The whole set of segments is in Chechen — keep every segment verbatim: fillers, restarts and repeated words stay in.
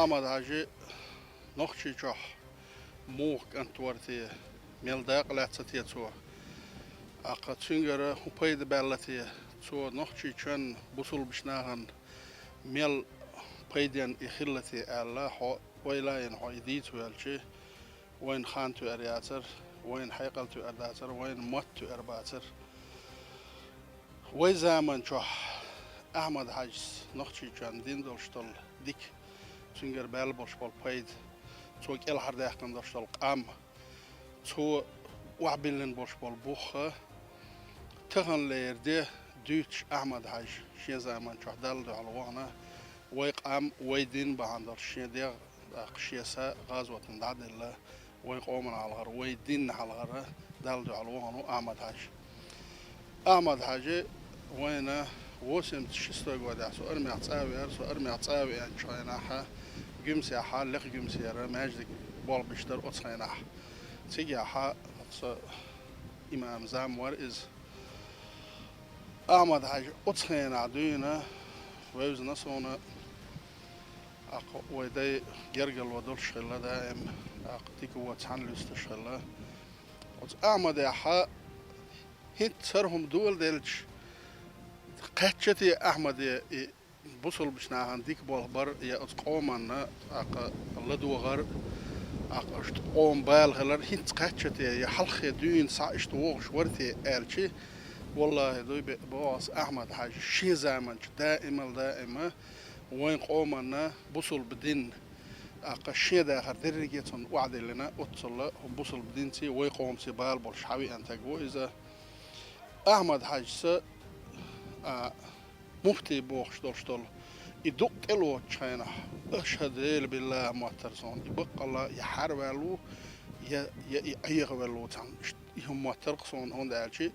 Ахьмад-Хьажа Нохчийчохь муха кӀант вара те, мел дакъа лаьцна те цо? ТӀаккха цуьнгара хӀун пайда баьлла те? Цо Нохчийчоьнна, бусулбачу нахана мел пайденна и хилла те аьлла, хьо ойла а йина, хьо и дийца ваьлча, вайна хан тоьар яцара, вайна хьекъал тоьар дацара, вайна мотт тоьар бацара. Вай заман чохь Ахьмад-Хьажас Нохчийчоьнна дина долуш долу дика, цуьнгара баьлла болуш болу пайда, цо кӀелхьардаьккхина долуш долу къам, цо охьабиллина болуш болу бух а, таханлера де дуьйцуш, Ахьмад-Хьажа шен заман чохь Далла дуьхьал вахана, вай къам, вай дин бахьана долуш шен дегӀ, тӀаккха шен са гӀазотана дӀаделла, вайн къомана хьалхара, вай динна хьалхара Далла дуьхьал вахана ву Ахьмад-Хьажа. Ахьмад-Хьажа вайна восемьдесят шестой годехь, со армех цӀа а веара, со армех цӀа а веанчу хенахь, Гуьмсехь, лекха Гуьмсера маьждиг болх беш дара оцу хенахь. Цигахь со имам зам вара иза. Ахьмад-Хьажа оцу хенахь дуьйна вевзина суна, тӀаккха вай дай гергарло долуш хилла даим, тӀаккха дика вон цхьаьна луьстуш хилла. Оцу Ахьмадехь хӀинцца хӀара хӀума доладелча, кхаьчча те Ахьмаде и бусулбачу нахана дика болх бар, я оцу къоманна, тӀаккха ладогӀар, тӀаккха иштта къоман бала хилар, хӀинцца кхаьчча те, я хьалххе дуьйна схьа иштта вогӀуш вара те аьлча, валлахӀи, дуй бе-, боху аса, Ахьмад-Хьажа шен заманчу даимал даима вайн къоманна, бусулба динна, тӀаккха шен дахар дерриге а цунна охьадиллина, оццул хӀун бусулба динций, вай къомаций бала болуш хьан веана таг ву иза. Ахьмад-Хьажас, а, муфтий бохуш долуш долу и дукъ тӀелоцучу хенахь, ашхӀаду, эла биллахӀ моттара суна, и баккъалла я хьарваьлла ву, я, я и Ӏехавелла ву цхьаьна, и хӀума моттара-кх суна, хӀунда аьлча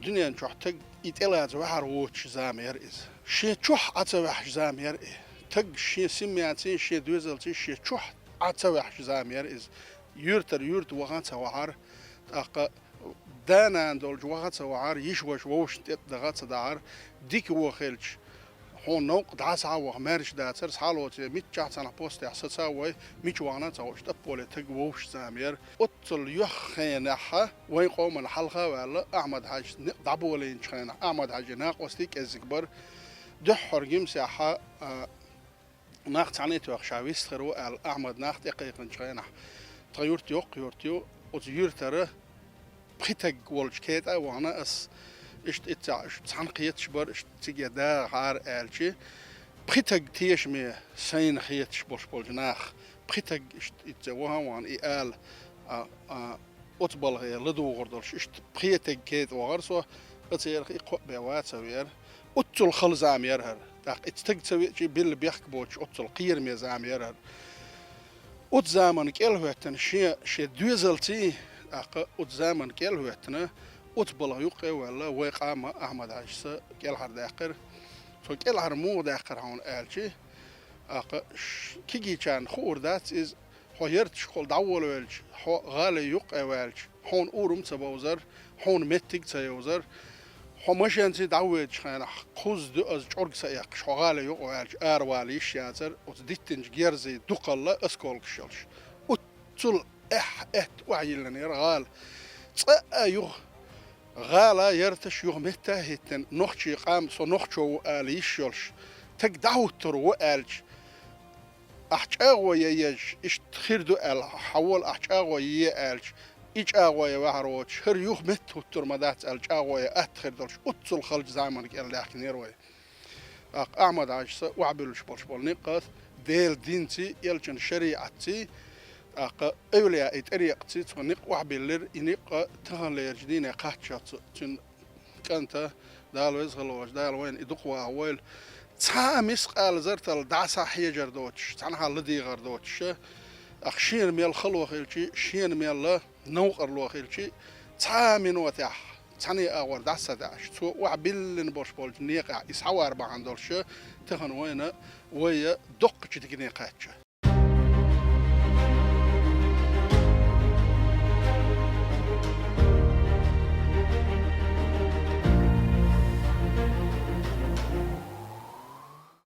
дуьнен чохь таг и тӀелаца ваьхьар воцуш зама яра иза. Шен чохь Ӏа ца ваьхьаш зама яра и. Таг шен симмаций, шен доьзалций шен чохь Ӏа ца ваьхьаш зама яра иза. Юьртара юьрта ваха а ца вахьара, тӀаккха да-нана долчу ваха а ца вахьара, йиша-ваша вовшашна тӀе а даха а ца дахьара, дика вон хилча, хьуна новкъа дӀа схьа а ваха маьрша дацара, схьа а лоций, миччахь а цхьана постехь саца а вой, мича вахана а ца хууш, тӀапполе таг вовшаш зама яра. Оццул йоьхна хенахь, вайн къомана хьалха а ваьлла, Ахьмад-Хьажас некъ дӀаболийначу хенахь, Ахьмад-Хьажин накъостий а кӀеззиг бара, дуьххьара Гуьмсехь, а, нах цхьаьна а тоьхна, ша вист хир ву аьлла, Ахьмад нах тӀекхайкхинчу хенахь, тхан юрт йоккха юрт ю, оцу юьртара пхи таг волчу кетӀа а вахана ас, иштта иццехь уьш цхьаьна кхеташ бара, иштта цига дагӀахьара аьлча, пхи таг тешаме сайна хеташ болуш болчу нах, пхи таг иштта ицце ваха а вахана и ала, а, а, оцу балхе ладугӀур долуш, иштта пхи таг кетӀа вахара со, аса церах и кхоъ бен ван а ца веара. Оццул хала зама яра хӀара. ТӀаккха ицца таг ца веачий, билла бехк боцуш, оццул кхераме зама яра хӀара. Оцу заманна кӀел а хӀоьттина шен, шен доьзалций, тӀаккха оцу заманна кӀел а хӀоьттина, оцу балха юккъе а ваьлла, вай къам а Ахьмад-Хьажас кӀелхьардаьккхира. Цо кӀелхьара муха даьккхира хьуна аьлча, тӀаккха ш-, кегийчарна хуур дац иза, хьо ярташкахула дӀаволавелча, хьо гӀалин юккъе ваьлча, хьуна урам а ца бовзара, хьуна меттиг а ца йовзара, хьо машенций дӀавоьдучу хенахь, кхузза доьазза чӀорга са эккхаш, хьо гӀалин юкъа ваьлча, аравала йиш яцара, оцу диттинчу герзийн дукхалла осколкаш йолуш. Оццул эхь-, аьтта охьайиллина яра гӀала. Цкъа а юха гӀала, ярташ юха метта а хӀиттина, нохчийн къам, со нохчо ву ала йиш йолуш, таг дӀахӀуттур ву аьлча, ахь чӀагӀо ян езаш, иштта хир ду аьлла, хьан вола ахь чӀагӀо е аьлча, и чӀагӀо ян ваьхьар воцуш, хӀара юха метта хӀуттур ма дац аьлла чӀагӀо ян атта хир долуш, оццул халчу заманна кӀел даьхкинера вай. ТӀаккха Ахьмад-Хьажас охьабуьллуш болуш болу некъ а Делан динций, элчан шариӀатций, тӀаккха эвлияийн тӀарикъатций цо некъ охьабиллира, и некъ а таханлерчу дийне кхаччалц цуьнан кӀанта, Дала веза хила волчу Дала вайна и дукха ваха войла. Цхьа а мискъала зартал дӀа схьахьежар доцуш, цхьанхьа ладийгӀар доцуш, тӀаккха шена мел хало хилчий, шена мел новкъарло хилчий, цхьа а минотехь, цхьаьний агӀор дӀа ца даьӀаш, цо охьабиллина болуш болчу некъехь и схьавар бахьана долуш, тахана вайна, вай доккхачу дикане кхаьчна.